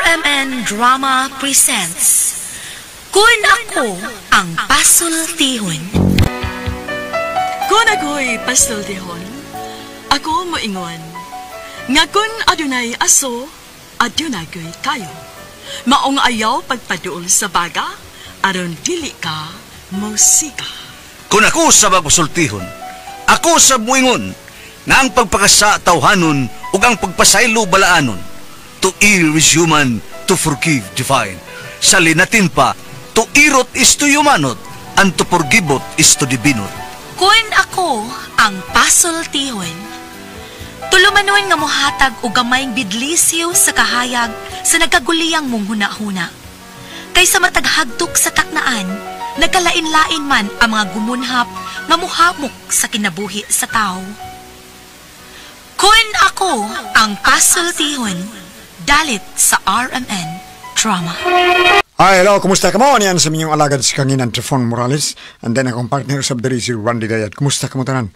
RMN Drama presents Kun Ako Ang Pasultihon. Kun ako'y pasultihon, ako moingon nga kun adunay aso, adunay ko'y kayo. Maong ayaw pagpaduol sa baga, aron dili ka musika. Kung ako sa magpasultihon, ako sa muingon, nga ang pagpakasa tawhanon ug ang pagpasaylo balaanon. To err is human, to forgive divine. Sa linatin pa, to irot is to humanot, and to forgivot is to divinot. Kun ako ang pasultihon, tulumanon nga mohatag og gamayng bidlisiw sa kahayag sa nagkaguliyang mong huna-huna. Kaysa matag hagtok sa taknaan, nagkalain-lain man ang mga gumunhap nga muhamok sa kinabuhi sa tao. Kun ako ang pasultihon, dalit sa RMN Drama. Hi, hello, kumusta ka mo? Niyan sa minyong alagad si Kanginan Trifon Morales. And then akong partner sa diri si Randy Dayat. Kumusta ka mo tanan?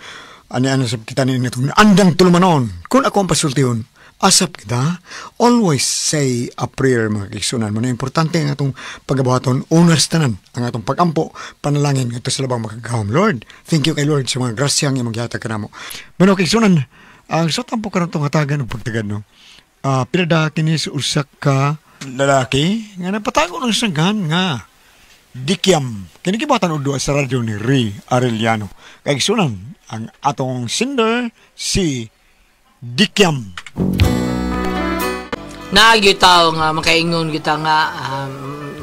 Ani ano sa kita ni itong andang tulumanon. Kung ako ang pasultihon, asap kita, always say a prayer, mga kaigsuonan mo na importante ang atong pagabuhaton, unas tanan, ang atong pagampo, panalangin ngadto sa labang makagagahom. Lord, thank you kay Lord sa mga grasya ang imong gihatag kanamo. Bueno, kaigsuonan, ang sa tampo karon itong hatagan ng pagtagad, no? Pinada kini sa usa ka lalaki nga napatago ng sanggan nga Dikiam. Kini gibatan og duwa sa radyo ni Ray Arellano. Kaigsuonan, ang atong singer si Dikiam. Naagyo tao nga makaingon kita nga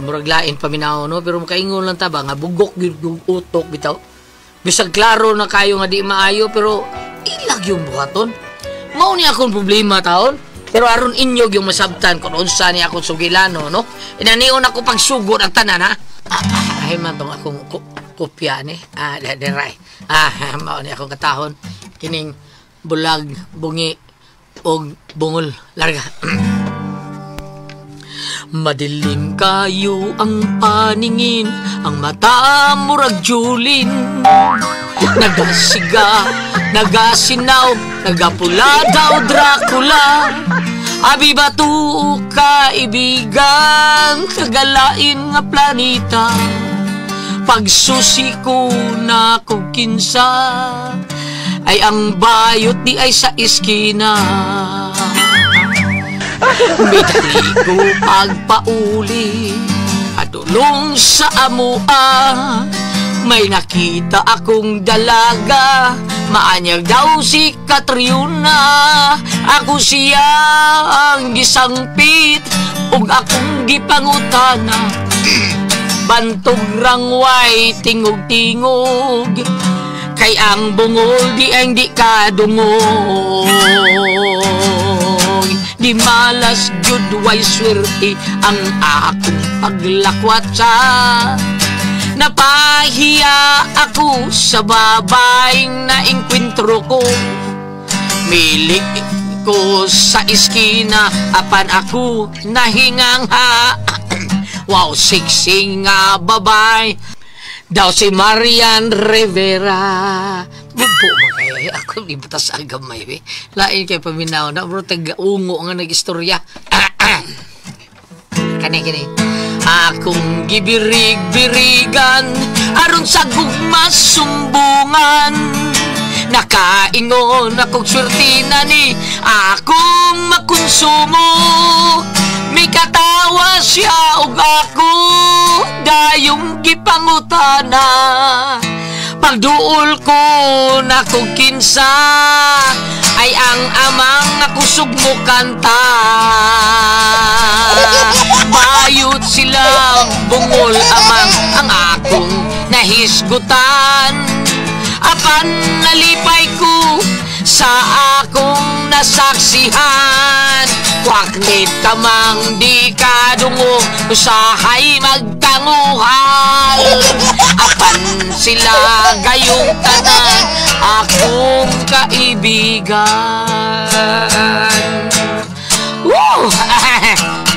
murag lain paminaw, no, pero makaingon lang ta ba nga bugok gyud yung utok bitaw, bisag klaro na kayo nga di maayo, pero ilag yung buhaton. Mao ni akong problema taon, pero aron inyo yung masabtan kung unsa ni akong sugilano, no, inanion ako pagsugod ang tanan, ha. Ay man tong akong kopya ni deray, mao ni akong katahon kining bulag, bungi og bungol larga. Madilim kayo ang paningin, ang mata murag julin. Nagasiga, nagasinaw, nagapula daw Dracula. Abi ba tuo kaibigan, kagalain nga planeta. Pagsusi ko na kung kinsa, ay ang bayot di ay sa iskina. Midali ko pagpauli adulong sa amua, may nakita akong dalaga, maanyag daw si Catriona. Ako siya ang gisangpit ug akong gipangutana. Bantog rangway tingog-tingog, kay ang bungol di ang di kadungog. Di malas jud way swerte ang akong paglakwat sa. Napahiya ako sa babaeng naengkwentro ko. Mili ko sa iskina apan ako nahingangha. Wow, sexy nga babae daw si Marian Rivera. Bubo mo kay ako di batas ang gamay eh. Lain kay paminaw na bro, tag-ungo nga nag-istorya. Kani kini. Akong gibirig-birigan aron sa gugma sumbungan. Nakaingon akong swerte na ni akong makonsumo. Mikatawa siya og ako dayong gipangutana. Pagduol ko na kung kinsa ay ang amang akusog mo kanta. Bayot sila bungol amang ang akong nahisgutan. Apan nalipay ko sa akong nasaksihan. Kwaknit kamang di kadungo, usahay magtanguhal. Apan sila gayong tanan, akong kaibigan. Woo!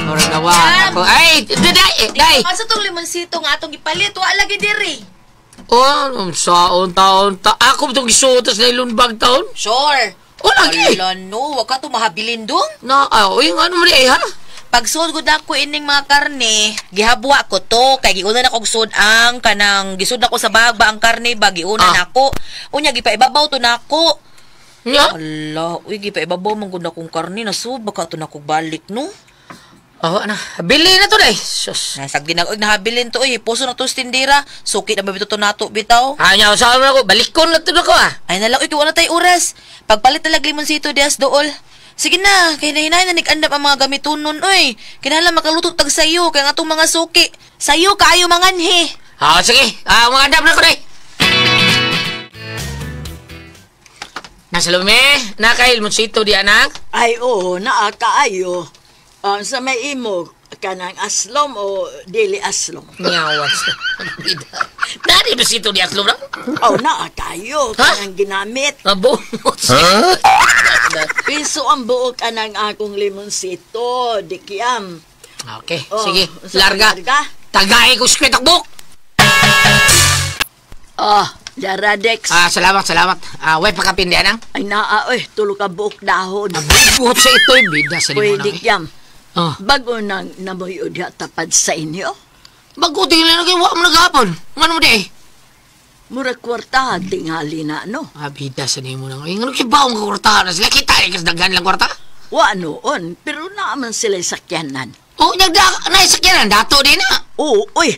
Murag nawa ako. Ay, day, day. Asa tong limonsito nga atong gipalit? Wa lagi diri. Oh, saon taon ta. Ako itong gisuotas na ilunbag taon. Sure. Oh, lagi. Ala no, wa ka to mahabilin dong. Na, ay, oy, ano mo di ay ha? Pagsud gud ako ining mga karne, gihabwa ko to kay giuna na kog sud ang kanang gisud ako sa bag ba ang karne ba giuna nako. Unya gipaibabaw to nako. Nya? Ala, uy gipaibabaw man gud akong karne nasud baka to nako balik no. Oh, ana, bili na to day. Sus. Nasag din ako nahabilin to uy, puso na to sa tindira. Suki na ba bitaw to nato bitaw? Anya usaha man ako, balikon na to nako ah. Ay nalang, uy, wala tay oras. Pagpalit na lang limonsito dias dool. Sige na, kay nahinay na nag-andap ang mga gamitonon, uy. Kinahanglan makaluto tag sayo, kay nga atong mga suki. Sayo kaayo manganhi. Ah, sige. Ah, mga andap na ko day. Nasa lume, nakail monsito di anak. Ay, oo, naa kaayo. Sa may imo, kanang aslom o dili aslom? Nyawan sa. Nani ba di aslom na? Oh, naa kayo. Ha? Kanang ginamit. Mabungot siya. Piso ang buo kanang akong limonsito, dikiam. Okay, Oh, sige. sa Larga. larga? Tagay ko skwet akbok. Ah, Daradex. Ah, salamat, salamat. Ah, way pakapindi anang. Ay naa, oy, tulo ka buok dahon. Buhot sa ito'y bida sa Uy, limon. dikiam. Oh. Bago nang namoy diha tapad sa inyo. Bago tingin lang kayo, wa mo naghapon. Ngano mo di eh? Mura kwarta, tingali na, no? Ah, bida sa nimo nang. Ay, ngano kay baong kwarta na sila? Kita eh, kasi daghan lang kwarta. Wa noon, pero naaman sila sakyanan. Oh, nagda, naisakyanan, dato din na. Oo, uy.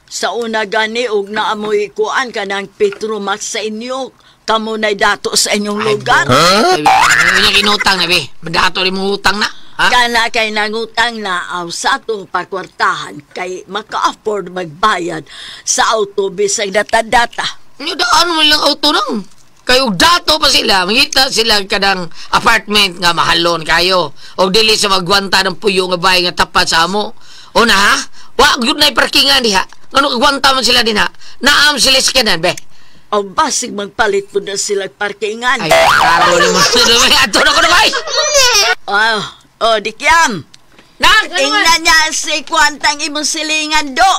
Sa una gani og naamoy kuan ka ng Petromax sa inyo. Kamo na'y dato sa inyong lugar. Huh? Ay, yung inutang na, be. Dato rin mo utang na. Ha? Kana kay nangutang na aw sa atong pakwartahan kay maka-afford magbayad sa auto bisag data-data. Yung daan mo lang auto nang. Kayo dato pa sila, mangita sila kanang apartment nga mahalon kayo. O dili sa magwanta ng puyo nga bahay nga tapat sa amo. O na ha? Wa gyud na parkingan diha. Ngano gwanta man sila dinha? Naam sila sa kanan be. O basig magpalit po na sila parkingan. Ay, klaro ni mo. Ato na ko na bay. Ah, oh, dikyam. Nak, ano man? Ingnan niya si kwantang imong silingan do.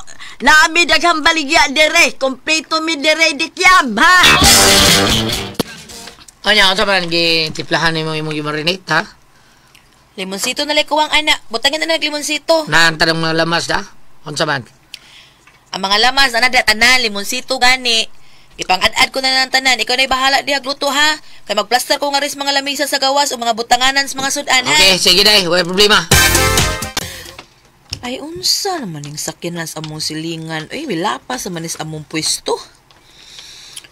Naami daghang baligya dire. Kompleto mi dire dikyam, ha? Anya, unsa man gitiplahan nimo imong gimarinate ha? Limonsito na lang kuwang anak. Butangin na lang limonsito. Naan tanong mga lamas da? Unsa man? Ang mga lamas, ana di tanan, limonsito gani. Ipang-ad-ad ko na lang tanan. Ikaw na'y bahala diha gluto ha. Kay magplaster ko nga rin sa mga lamisa sa gawas o mga butanganan sa mga sudan ha. Okay, sige day, wala problema. Ay, unsa naman yung sakyanan sa among silingan. Ay, milapa sa manis among pwesto.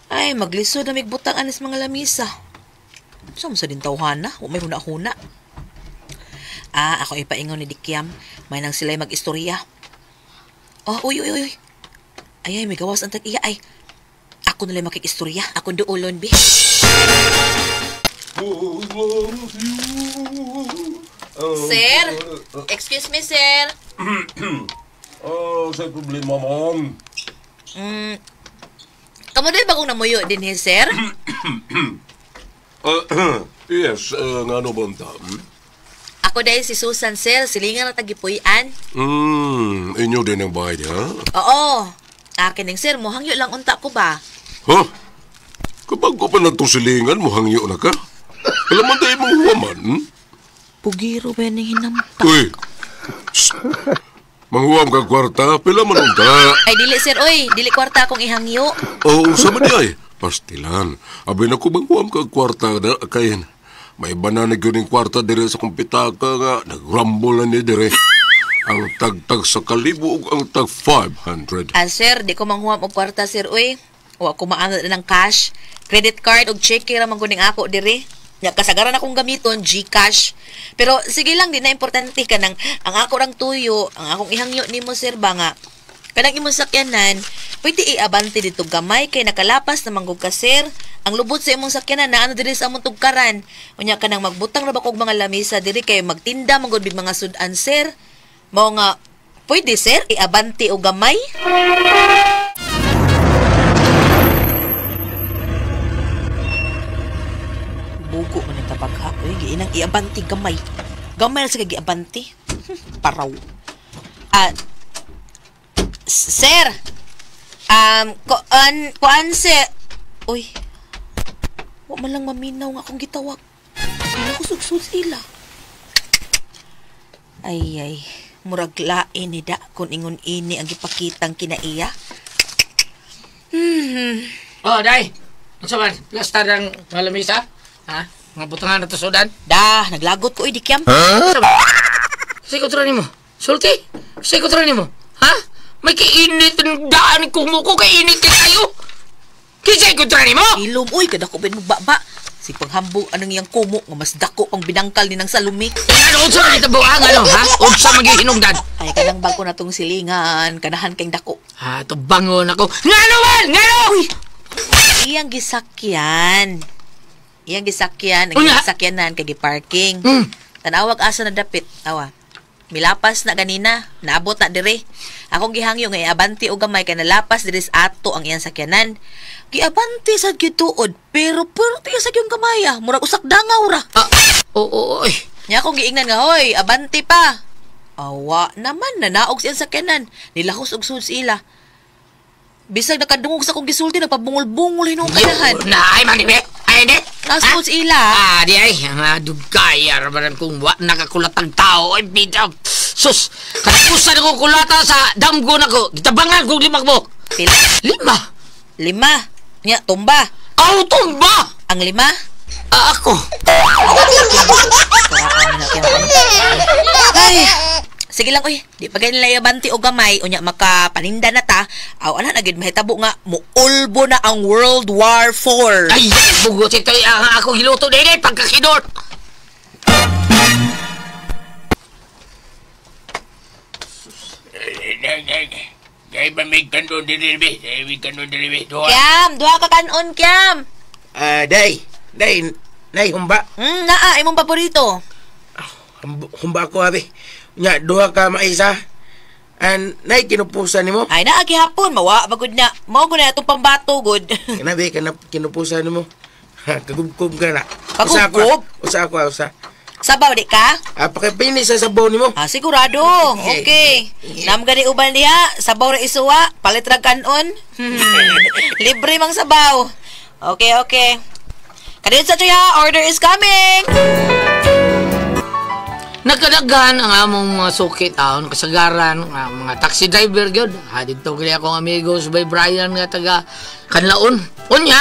Ay, maglisod na migbutangan sa mga lamisa. Unsa mo sa din tawhana? O may huna-huna. Ah, ako ipaingon ni Dikyam. May nang sila'y mag-istorya. Oh, uy, uy, uy. Ay, ay, may gawas ang tag-iya. Ay, ako nala'y makikistorya. Akong duolon, bi. Sir! Excuse me, sir. Oh, sa problema, ma'am. Kamu din bagong namuyo din, he, sir? Yes, ngano ba ang tam? Ako dahil si Susan, sir. Silingan na tagipuy-an. Inyo din ang bahay niya? Oo. Akin ning sir, muhangyo lang unta ko ba? Huh? Kapag ko pa nagtong silingan, muhangyo na ka? Alam mo tayo mong huwaman? Hmm? Pugiro ba ning hinampa? Uy! Shh! Manghuwam ka kwarta, pila man unta. Ay, dili sir, oy. Dili kwarta akong ihangyo. Oo, sama niya ay. Pastilan. Abi na ko manghuwam ka kwarta na kay may banana gyud ning kwarta dire sa kong pitaka nga nagrumble na ni dire. Ang tagtag sa kalibo ug ang tag 500. Ah, sir, di ko manghuam og kwarta, sir, oy. Wa ko maano na ng cash. Credit card og cheque ra man gud ning ako dire. Nya kasagaran akong gamiton GCash. Pero sige lang, di na importante kanang ang ako rang tuyo, ang akong ihangyo nimo sir ba nga kanang imong sakyanan, pwede iabante dito gamay kay nakalapas na manggug ka sir. Ang lubot sa imong sakyanan na ano diri sa among tugkaran. Unya kanang magbutang ra ba kog mga lamesa diri kay magtinda manggod big mga sudan sir. Mao nga pwede sir iabante og gamay. Bugo man ang tabagha. Uy, giinang iabante gamay. Gamay ra sa kay giabante. Paraw. Ah, sir. Kuan sir. Uy. Wa man lang maminaw nga akong gitawag. Ila ko sugsud sila. Ay ay, murag lain ni da kun ingon ini ang gipakitang kinaiya. Oh, day. Unsa man? Plasta ng mga lamisa? Ha? Mga butangan na to sudan? Da, naglagot ko oy dikyam. Unsa ba? Say kontra nimo. Sulti. Say kontra nimo. Ha? May kainit ang daan kumuko kay init kayo. Kisay kontra nimo? Ilom oy kadako ben mo baba. Si paghambog anong iyang kumo nga mas dako pang binangkal ni nang salumi. Ano unsa man itabuang ano ha? Unsa man gihinungdan? Ay kanang bago na tong silingan, kanahan kay dako. Ha, to bangon ako. Ngano man? Ngano? Iyang gisakyan. Iyang gisakyan, ang Unya. iyang sakyanan kay giparking. Mm. Tanawag asa na dapit, awa. Milapas na ganina, naabot na dire. Akong gihangyo nga iabante og gamay kay nalapas diri sa ato ang iyang sakyanan. Giabante sad gituod, pero perti sa yung gamay ah, murag usak dangaw ra. Ah, oo, oy. Nya akong giingnan nga, hoy, abante pa. Awa naman, nanaog siyang sakyanan. Nilahos og sud sila. Bisag nakadungog sa akong gisulti, nagpabungol-bungol hinuong kanahan. Na ay man di. Ay di. Nasud sila. Ah, di ay. Ang dugay, arabaran kung wa nakakulatang tao. Ay, bitaw. Sus, katapusan ako kulata sa damgo nako. Gitabangan kong 5 mo. Pila? 5? 5. Nya, tumba. Aw, tumba! Ang 5? Ah, ako. Ay, sige lang, uy. Di pa ganyan lang abanti o gamay. Unya, makapaninda na ta. Aw, ana, nagid mahitabo nga. Muulbo na ang World War IV. Ay, bugot ito. Ang ako giluto din eh, pagkakidot. Kay ba may kanon dili be? May kanon dili be. Duha. Kyam, duha ka kanon, Kyam. Ah, day. Day, nay humba. Naa, imong paborito. Humba ako abi. Nya duha ka maisa. An nay kinupusan nimo? Ay, naa gihapon, mawa bagud na. Mao gud na atong pambato gud. Kana be kana kinupusan nimo. Kagubkob ka na. Kagubkob? Usa ako, usa. Sabaw di ka? Ah, pakipini sa sabaw nimo. Ah, sigurado. Okay. Nam gani uban diha, sabaw ra isuwa, palit ra kanon. Libre mang sabaw. Okay, okay. Kadiyot sa tuya, order is coming. Nagkadaghan ang among mga suki taon, kasagaran, ang mga taxi driver gyud. Ha, dito gali akong amigos by Brian nga taga Kanlaon. Unya,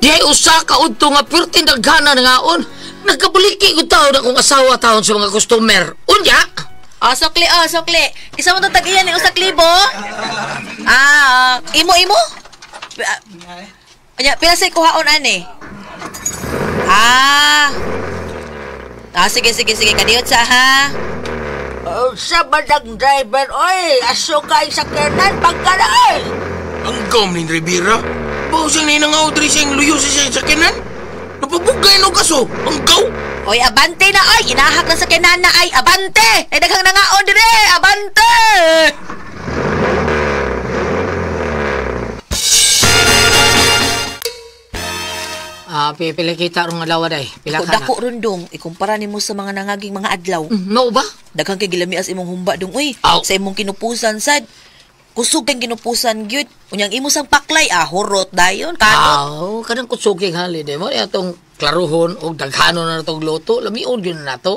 dihay usa ka udto nga pirting daghana nga on. Nagkabuliki ko taon akong asawa taon sa mga customer. Unya! Oh, sukli, oh, sukli. Isa mo itong tag-iyan, yung usak libo. Ah, imo, imo? Unya, pila sa'y kuhaon, ani? Ah. Ah, sige, sige, sige. Kadiyot sa, ha? Oh, sa badag driver, oy, aso ka sakyanan, pagkala, oy! Ang gam ni Rivera. Bausang ni nang audrey siyang luyo sa siyang sakyanan. Napabugay no kaso. Ang gaw. Oy, abante na, oy! Inahak na sakyanan na, ay! Abante! Ay, daghang nangaon dire! Abante! Ah, pila kita rong adlaw day. Pila ka na. Dako rundong, ikumpara nimo sa mga nangaging mga adlaw. No ba? Daghang kay gilamias imong humba dong, uy. Aw. Sa imong kinupusan sad. Kusog kang kinupusan gyud. Unyang imo sang paklay, ah, hurot dayon kanot. Aw, kanang kusog kay holiday mo atong klaruhon og daghanon na natong luto, lamion gyud na nato.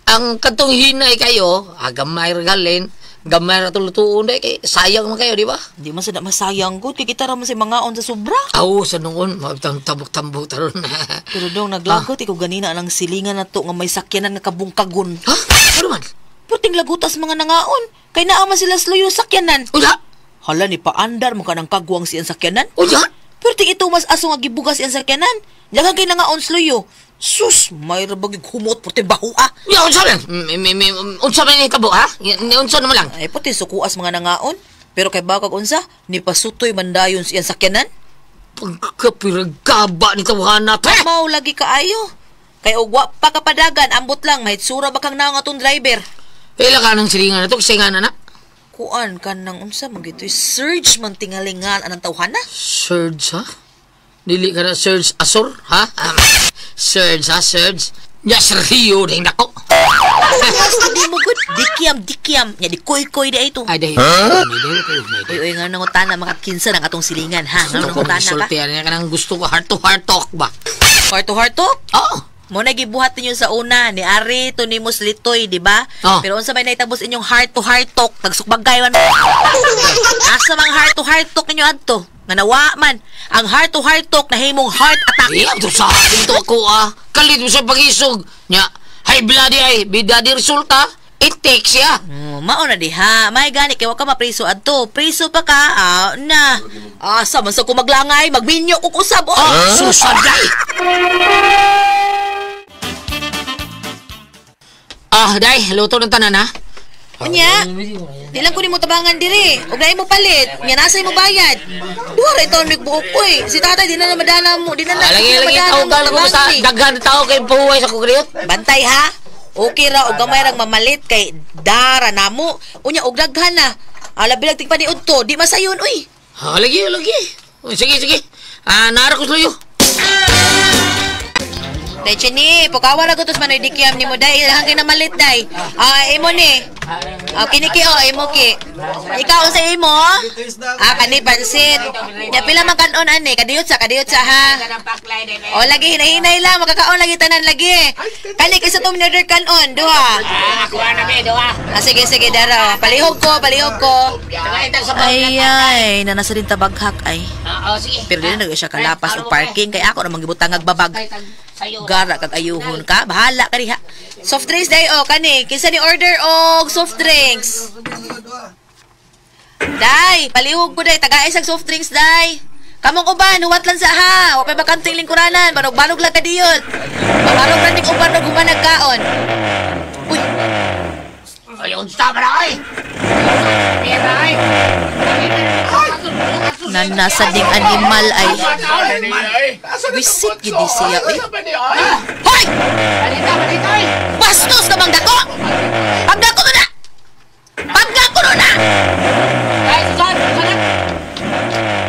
Ang katong hinay kayo, ah, gamay ra galin, gamay ra atong lutuon day kay sayang man kayo, di ba? Di man sad na masayang gud kay kita ra man sa mga on sa sobra. Aw, sa noon, mabitang tabok-tambok taron. Pero dong naglagot ikaw ganina ang silingan nato nga may sakyanan nga kabungkagon. Ha? Ano man? Puting lagutas mga nangaon. Kay naa man sila sluyo sakyanan. Unya? Hala ni paandar mo ka ng kagwang siyang sakyanan. Unya? Pero ting ito mas aso nga gibugas siyang sakyanan. Daghang kay nangaon sluyo. Sus, may rabag humot puti baho ah. Ya, unsa man? Unsa man ni tabo, ha? Unsa naman lang? Ay puti sukuas mga nangaon. Pero kay bakag unsa, ni pasutoy mandayon siyang sakyanan. Pagkapiragaba ni tawhana, pe! Mao lagi kaayo. Kay og wa pa kapadagan, ambot lang mahitsura ba kang naong atong driver. Pila ka ng silingan na to, kasi nga na na. Kuan ka nang unsa man gitoy surge man tingalingan anang tawhana. Surge, ha? Dili ka na Surge Asor, ha? Surge, ha? Surge. Ya, Sergio, ding dako. Hindi mo good. Dikiam, dikiam. Nya di koy-koy di ito. Ay, dahil. Huh? Uy, uy, nga nangutana, makakinsa ng atong silingan, ha? Nga Gusto ko nangutana ka? magsultihan niya ka nang gusto ko heart to heart talk ba? Heart to heart talk? Oo. Mo na gibuhat ninyo sa una ni Ari to ni Muslitoy, di ba? Oh. Pero unsa may nahitabo sa inyong heart to heart talk, nagsukbagay man. Asa mang heart to heart talk ninyo adto? Nga nawa man ang heart to heart talk nahimong heart attack. Eh, to sa akin to ako ah. Kalit mo sa pagisog. Nya, high blood ay, bida di resulta. It takes ya. Mao na diha. May gani kay wa ka mapriso adto. Priso pa ka, na. Asa man sa ko maglangay, magminyo kog usab oh. Ah, susad day. Ah, day, luto ng tanan ha. Unya, di lang ko nimo tabangan diri. Ug naay mo palit, nya nasa imo bayad. Duha ra itaw nagbuok oy. Si tatay di na na madala mo, di na na. Ah, lagi di na lagi madala tao mo ka ko tabangan sa ni. daghan tao kay puway sa kugriyot. Bantay ha. Okay ra og gamay rang mamalit kay dara namo. Unya og daghan na. Ala bilag tigpa ni udto, di masayon uy. Ah, lagi lagi. Sige sige. Ah, nara ko sluyo. Day chini, pukawa ra gutos manoy dikyam nimo day, ilahang kay namalit day. Ah, imo ni. Ah, kini ki oh, imo ki. Ikaw sa imo? Ah, kani pansit. Nya pila man kanon ani, kadiyot sa ha. O lagi hinahinay lang, makakaon lagi tanan lagi. Kani kaysa to order kanon, duha. Ah, kuha na be, duha. Ah, sige sige dara. Oh. Palihog ko, palihog ko. Ay ay, nanasa din tabaghak ay. Ah, oh, sige. Pero di na siya kalapas og parking kay ako namang gibutang babag. Gara kag ayuhon ka, bahala ka diha. Soft drinks day oh kani, kinsa ni order og soft drinks? Day, palihog ko day, tagaay sa soft drinks day. Kamong uban, huwat lang sa ha. Wa pa bakanting lingkuranan, banog-banog lang kadiyot. Banog ra ning uban og human nagkaon. Uy, Ay, unsa ba na ay? Pera ay. Nanasa ding animal ay. Wisit gid siya oy. Hoy! Bastos ka bang dako? Pagdako mo na! Pagdako mo na!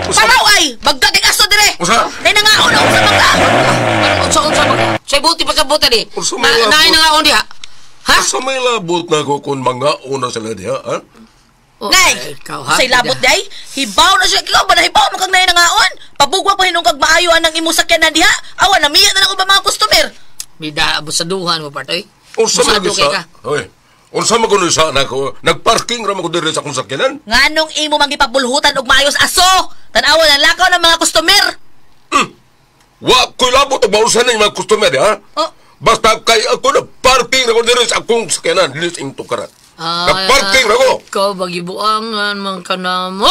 Paraw ay! Bagkagig aso dire! Usa? Nay nangaon ako sa bangka! Unsa unsa ba? Say buti pa sa buta di. Unsa may labot? Naay nangaon diha. Ha? Sa may labot na ko kung mga una sila diha, ha? Oh, Nay! ikaw, ha? Say labot day! Hibaw na siya! Ikaw ba na hibaw mo kag nay nangaon? Pabugwa pa hinong kag maayo anang imo sakyanan diha! Awa na miya na lang uban mga customer! Bida busaduhan mo partoy. Unsa man Busado kay ka. Hoy. Unsa man kuno sa nako, nagparking ra man ko diri sa akong sakyanan. Nganong imo man gipabulhutan og maayos aso! Tan-awa na lakaw ng mga customer! Wa ko'y labot og mausan ng mga customer ha. Oh. Basta kay ako nagparking ra ko diri sa akong sakyanan, dili sa imong tukaran. Ah, Nagparking ra ko. Ikaw bagibuangan man ka na mo.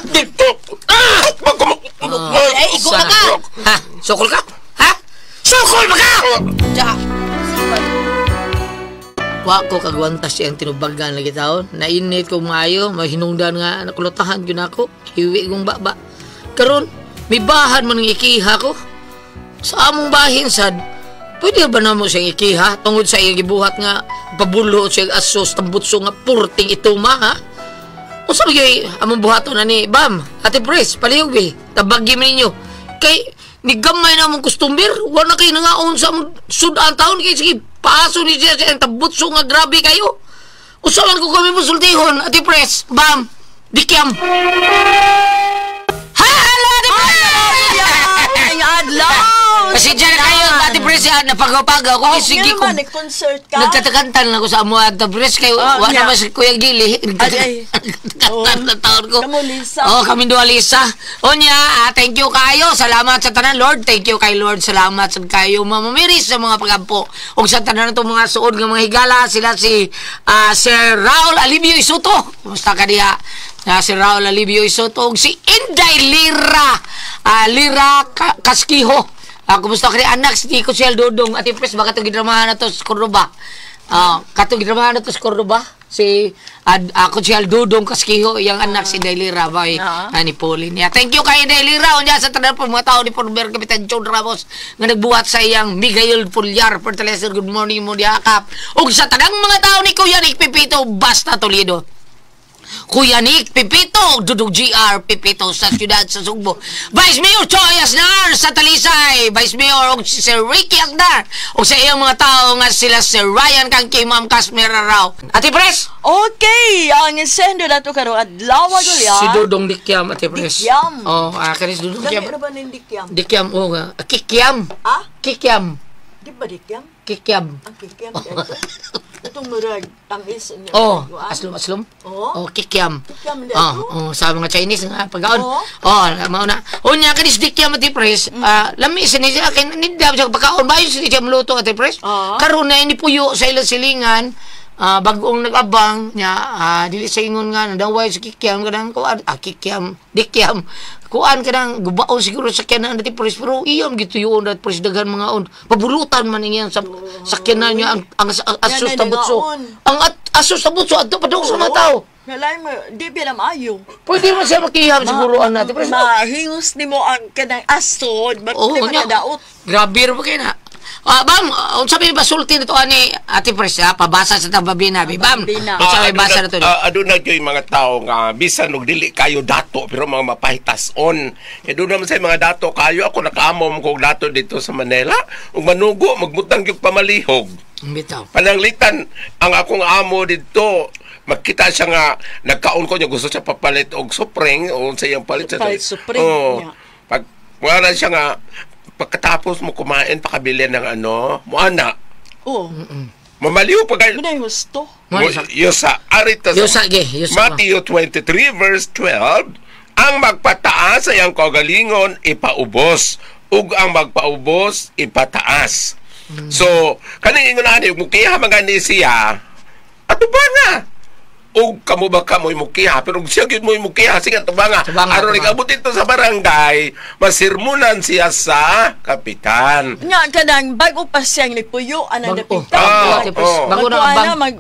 Dito. Ah! Ay, igo na ka! Ha? Sukol ka? Ha? Sukol ba ka? Tsa! Wa ko kagwantas siyang tinubagan lagi taon. Nainit ko maayo, mahinungdan nga nakulutahan yun ako. Hiwi kong baba. Karon, may bahan man ng ikiha ko. Sa among bahin sad, pwede ba na mo siyang ikiha tungod sa iyang gibuhat nga pabulo siyang asos tambutso nga purting ituma ha? Unsa ba gyud among buhaton ani Bam, Ate Pres, palihog be, tabagi man ninyo. Kay ni gamay na among customer, wa na kay nangaon sa among sudan taon kay sige paaso ni siya sa tambutso nga grabe kayo. Unsa man ko kami musultihon, Ate Pres, Bam, dikyam. Hello, Ate Pres! Ang adlaw! Pasensya na kayo, Ate Pres, napagaw-pagaw ko. Sige ko. Nag-concert ka? Nagtatakantan lang ako sa amo Ate Pres kay Oh, wa yeah. na si Kuya Gili. Ay, ay. Nagtatakantan na taon ko. Kamo, Lisa. Oh, kami duha Lisa. Unya, thank you kayo. Salamat sa tanan Lord. Thank you kay Lord. Salamat sa kayo Mama Mary sa mga pagampo. Ug sa tanan natong mga suod nga mga higala sila si Sir Raul Alibio Isuto. Kumusta ka diha? Sir Raul Alibio Isuto ug si Inday Lira. Lira Kaskiho. Kumusta ka diha anak si Tiko Siel Dodong. Ate Pres, baka itong gidramahan na to sa Cordoba. Katong gidramahan na to sa Cordoba. Si ako si Dodong Kaskiho, iyang anak si Inday Lira bay ni Pauline. Yeah, thank you kay Inday Lira unya sa tanan po mga tao ni Former Kapitan John Ramos nga nagbuhat sa iyang Miguel Pullar Fertilizer. Good morning mo diakap. Ug sa tanang mga tao ni Kuya Nick Pipito Basta Toledo. Kuya Nick Pipito, Dudong GR Pipito sa siyudad sa Sugbo. Vice Mayor Choi Aznar sa Talisay. Vice Mayor og si Sir Ricky Aznar. Og sa iyang mga tao nga sila Sir Ryan kang kay Ma'am Casmera Rao. Ate Pres! Okay, ang sendo na to karong adlaw gulya. Si Dudong Dikyam, Ate Pres. Dikyam. Oh, kanis Dudong Dami Dikyam. na ba ng dikyam? Dikyam, oh nga. Kikyam. Ah? Kikyam. Di Di ba dikyam? Kikiam. Ang kikyam dito. Itong murag tamis niya. Oh, aslom aslom. Oo. Oh, kikiam. Kikiam dito? Oh, oh, sa mga Chinese nga pagkaon. Oo. Oh, mao na. Unya kanis dikiam ati pres. Lami sa niya kay nindam siya pagkaon bayo sa siya mluto ati pres. Oo. Karon na ini puyo sa ilang silingan. Bagong nag-abang niya, dili sa ingon nga nadaway sa kikiam kanang kuan, kikiam dikiam kuan kanang gubaon siguro sa sakyanan ati pres, pero iyam gituyoon at pres daghan mga on pabulutan man iyang sa sakyanan niya ang asos Yan ay tabutso nangaon. ang asos tabutso adto pa sa mga tao. Nalay mo, di ba na maayo? Pwede man siya makiham siguro ang natin. Pero Mahingos nimo ang kanang asod, ba't Oo, di nya. makadaot? Grabe ra ba kayo na? Bam, unsa may basulti nito ani Ate Pres, ha? Pabasa sa tababina, bi. Bam, Babina. unsa may basa na to? Aduna gyud mga tao nga bisan og dili kayo dato pero mga mapahitason. Kay doon naman sa mga dato kayo, ako nakaamom kog dato dito sa Manila ug manugo magbutang gyud pamalihog. Bitaw. Pananglitan ang akong amo dito, makita siya nga nagkaon ko niya, gusto siya papalit og Supreme o sa iyang palit siya. Palit Supreme, Oo. niya. Pag wala siya nga pagkatapos mo kumain pakabili ng ano, mo ana. Oo. Mamaliw pa kayo. Muna yung gusto. Yosa, arita sa Yosa, ge, yosa. Matthew 23 verse 12, ang magpataas sa iyang kaugalingon ipaubos, ug ang magpaubos ipataas. So, kaning ingon ani mukiha man gani siya. Ato ba nga? Ug kamo ba kamoy mukiha, pero ug siya gyud mo'y mukiha, sige ato ba nga? Tubanga, Aron tubanga. ikabot dito sa barangay, masirmunan siya sa kapitan. Nga kanang bago pa siyang nipuyo anang Bago. dapita. Ah, Ate Pres, oo. bago na ang Magkuha na, bang. mag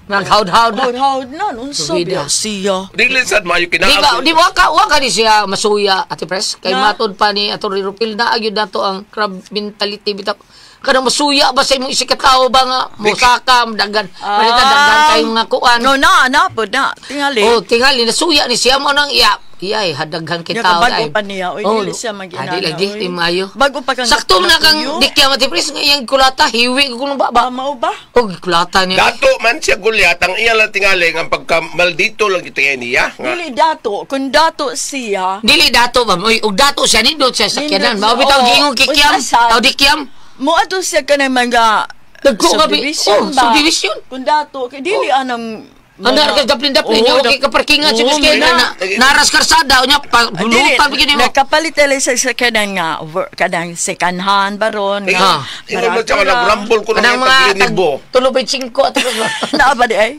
Naghaud-haud na. haud na unsa Tubida. biya siya. Dili sad maayo Di ba, kinaabot. di ba ka, wa ka ni siya masuya, Ate Pres? Kay Na? matod pa ni Atty. Rupil na agyo nato ang crab mentality bitaw. Kanang masuya ba sa imong isikatao ba nga musaka dagan malita daghan kay mga kuan. No na na po na tingali. Oh, tingali nasuya ni siya mo nang iya. Iya, eh, hadaghan kay Nya, tao. bago ay. pa niya, oy, Oh, dili siya mag-inana, Adi lagi, oy. di maayo. Bago pa kang Sakto man na kang natuyo. dikya Ate Pres, nga iyang kulata, hiwi ko nung baba. Ba mao ba? Oh, kulata niya. Dato man siya gulyat, ang iya lang tingali ang pagka maldito lang ito niya. Nga. Dili dato, kung dato siya, Dili dato ba? Oy, og dato siya nindot siya sa sakyanan. Nindot Mao siya, bitaw oo. giingong kikiam, Uy, asal. tao dikiam. mo ato siya kanang mga Dagko nga bi- subdivision oh, ba? subdivision. Kung dato, kay dili anang Andar ka daplin-daplin Oo, niya, okay ka parkingan si Oo, miskin may na naras karsada unya pa Dili, bulutan bigyan nimo. nakapalit lang sa kanang nga kanang second hand baron Ingon nga. Ah. ingon man siya nga nagrambol ko Kanang nang mga tag taglinibo. 3.5 Ate Pres ba? Naa ba di ay?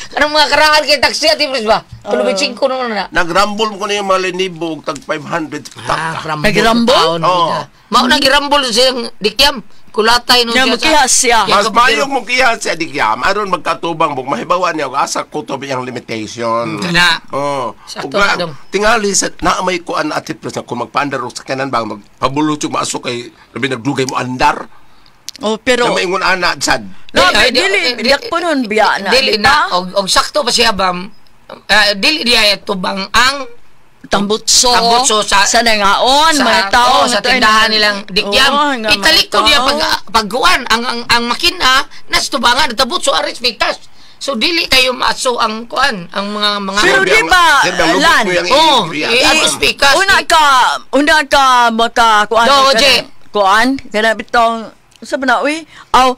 Kanang mga karaan kay taxi Ate Pres ba? 3.5 naman na. Nagrambol ko na yung mga linibo og tag 500 Ah, taka. rambol. Nagrambol? Taon, Oo. bida. Mao nang girambol siyang dikyam. Kulatay no Nya, siya. mukihas siya. Mas mayong mo kiya siya digyam aron magkatubang mo mahibawan niya og asa kutob iyang limitation. Kana. Oh. Sakto Ug na, na dong. tingali sa naa may kuan Ate Pres na kung magpaandar og sakyanan ba magpabulot yung maaso kay labi nagdugay mo andar. Oh, pero Na maingon ana sad. No, Ay, dili diak po nun biya na. Dili di na ba? og sakto pa siya bam. Dili diya tubang ang Tambutso, Tambutso sa- sa nangaon, sa, mga tao oo, sa nga tayo tindahan nilang dikyam. Oo, nga mga Italiko niya tao. pag pagkuan ang makina nas tubangan tabutso aris pikas. So dili kayo maaso ang kuan ang mga Pero di ba, Sir, ang lubot Lan? mo yung Oh, i- eh, ano speakers? Una ka maka kuan Do, ka Oje. kuan kana bitong sa ba na uy aw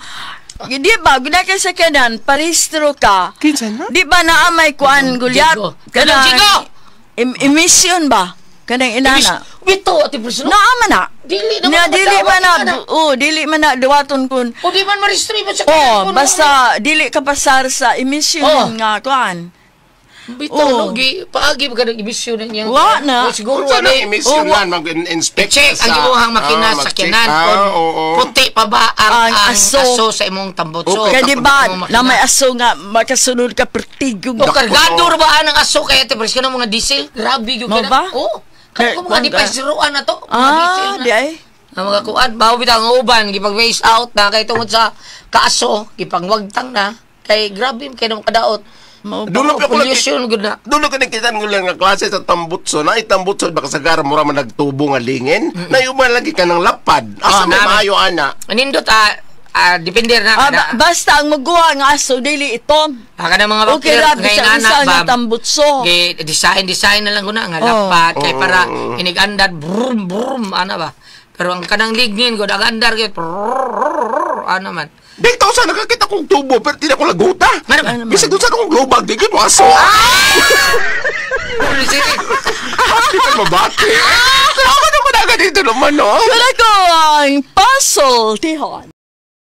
di ba guna kay sa kanan parehistro ka. Kinsa na? Di ba naa may kuan gulyat? Jigo. Kanang jigo! Emission ba? Kanang inana. Bito ati presno. Naa man na. Dili naman Na dili madawat man na. na. Oh, dili man na duwaton kun. O di man ma-restrict mo sa Oh, basta dili ka pasar sa emission Oh. nga kuan. Bito Oh. no gi paagi ba kanang emission niya. Wa na. O, siguro Unsa wala na emission Oh, lan mag-inspect I-check ang imuhang makina Ah, sa mag-check. sakyanan Ah, kung oo. puti pa ba ang, Ang aso. aso sa imong tambutso. Okay. Kaya di ba Imong makina. na may aso nga makasunod ka pertigo. O kargado ra ba ang aso kay Ate Pres kanang mga diesel? Grabe gyud Mao kana. ba? Oo. Kaya Kay- mga di pa kuwan ka- siruan na to. Mga diesel Ah, na. di ay. Ang mga kuan, bawo bitaw ang uban gipag waste out na kay tungod sa kaaso, gipangwagtang na kay grabe kay nang kadaot. Mao ba? Dulo pa ko Pollution gud na. Dulo ka nakita ko lang nga klase sa tambutso na itambutso baka sagara mura man nagtubo nga lingin. Na uban lagi ka ng lapad. Asa Oh, may nami. maayo ana. Anindot depende na Ah, kana. basta ang maguwa nga aso dili itom. Kana mga Okay bakter ra bisa ngayon usa ana nga bam. tambutso. Gi design design na lang ko na nga Oh. lapat kay para inigandad brum brum ana ba. Pero ang kanang lignin ko, ang andar gyud. Ano man. Dito sa nakakita kong tubo pero di na ko laguta. Ano man? Bisag doon sa akong lubag, di ko aso. Sige. Di ka mabati. Salamat naman agad dito naman, no? Wala ko ang pasultihon.